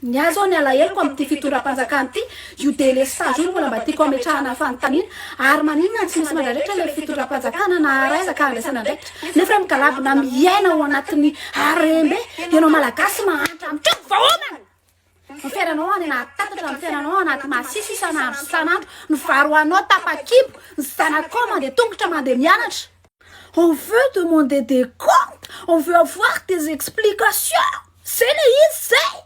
Ny ahy zao ny alaheloko amin'ity fitondram-panjakana ity, io délestage io no mbola mba tiako hametrahana fanontaniana, ary maninona no tsy misy mandradraitra ilay fitondram-panjakana na haraiza ka handraisana andraikitra, nefa migalabona miaina ao anatin'ny harem-be, ianao Malagasy mahantra mitrobo vaomana! Ny fiainanao any anaty tatatra, ny fiainanao anaty masiso isan'andro isan'andro, ny vary ho anao tapa-kibo, ny zanakao mandeha tongotra mandeha mianatra. On veut demander des comptes, on veut avoir des explications! Zay le izy zay!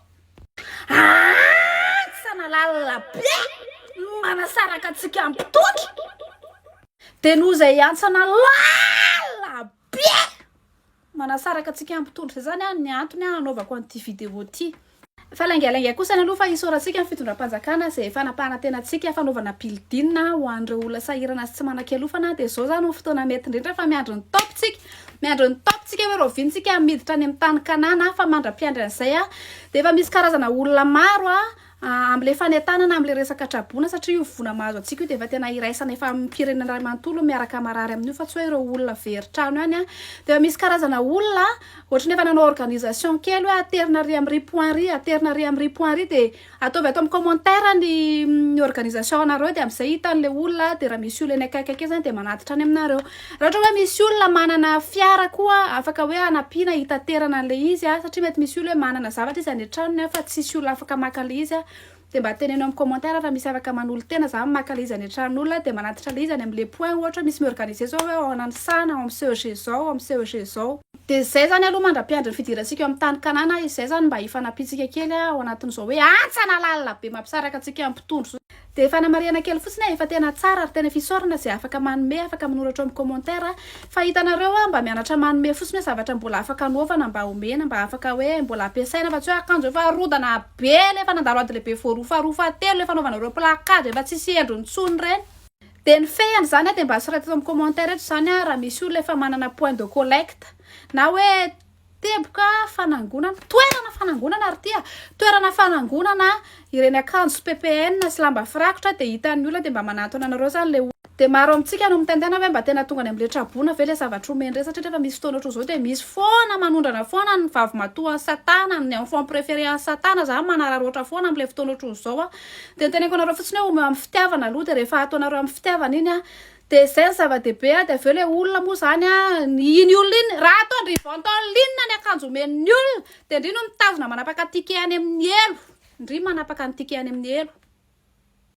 Ahantsana lalina be no manasaraka antsika amin'ny mpitondra! Dia noho izay hantsana lalina be manasaraka antsika amin'ny mpitondra izay zany ny antony hanaovako an'ity vidéo ity. Fa laingalainga kosa ny aloha fa isaorantsika ny fitondram-panjakana izay efa nampanantena antsika fanaovana building ho an'ireo olona sahirana sy tsy manan-kialofana dia izao izany no fotoana mety indrindra fa miandry ny top tsika miandry ny top tsika hoe rahoviana tsika miditra any amin'ny tany Kanana fa mandra-piandry an'izay dia efa misy karazana olona maro amin'ilay fanentanana amin'ilay resaka traboina satria io voina mahazo antsika io dia efa tena iraisana efa amin'ny firenena iray manontolo miaraka marary amin'io fa tsy hoe ireo olona very trano ihany dia efa misy karazana olona Ohatran'ny efa nanao organisation kely hoe aterina ary amin'ny ry point ry, aterina ary amin'ny ry point ry dia ataovy ato amin'ny commentaire ny ny organisation anareo dia amin'izay hitan'ilay olona dia raha misy olona eny akaikikaiky eny zany dia manatitra any aminareo. Raha ohatra hoe misy olona manana fiara koa afaka hoe hanampiana hitaterana an'ilay izy a, satria mety misy olona hoe manana zavatra izy any an-tranony a fa tsisy olona afaka maka an'ilay izy a, dia mba teneno amin'ny commentaire raha misy afaka manolo-tena za maka ilay izy any an-tranon'olona dia manatitra ilay izy any amin'ilay point ohatra hoe misy mi-organiser zao hoe ao Nanisana, ao amin'ny CEG zao, ao amin'ny CEG zao. Dia izay zany aloha mandra-piandry ny fidirantsika eo amin'ny tany Kanana, izay zany mba hifanampiantsika kely ao anatin'izao hoe hantsana lalina be mampisaraka antsika amin'ny mpitondra izao. Dia fanamarihana kely fotsiny efa tena tsara ary tena fisaorana izay afaka manome, afaka manoratra ao amin'ny commentaire fa hitanareo aho mba mianatra manome fotsiny hoe zavatra mbola afaka anaovana mba omena mba afaka hoe mbola ampiasaina fa tsy hoe akanjo efa rodana be le efa nandalo ady lehibe voaroa faharoa fahatelo le fanaovanareo placard efa tsisy endriny intsony ireny. Dia ny fehiny izany dia mba soraty eto amin'ny commentaire eto izany raha misy olona efa manana point de collecte na hoe teboka fanangonana, toerana fanangonana ary ity a, toerana fanangonana ireny akanjo ppn sy lamba firakotra dia hitan'ny olona dia mba manantona anareo izany le olona. Dia maro amintsika no mitaintaina hoe mba tena tonga any amin'ilay traboina ve ilay zavatra omeny ireny satria rehefa misy fotoana ohatran'izao dia misy foana manondrana foana ny vavimatoa an'i satana, ny enfant préféré an'i satana izany manararaotra foana amin'ilay fotoana ohatran'izao a. Dia ny teneniko anareo fotsiny hoe omeo amin'ny fitiavana aloha dia rehefa ataonareo amin'ny fitiavana iny a, dia izay ny zava-dehibe a, dia avy eo ilay olona moa izany a, iny olona iny, raha ataon-dry Ventoline ny akanjo omen'ny olona dia ndry no mitazona manapaka ticket any amin'ny helo, ndry manapaka ny ticket any amin'ny helo.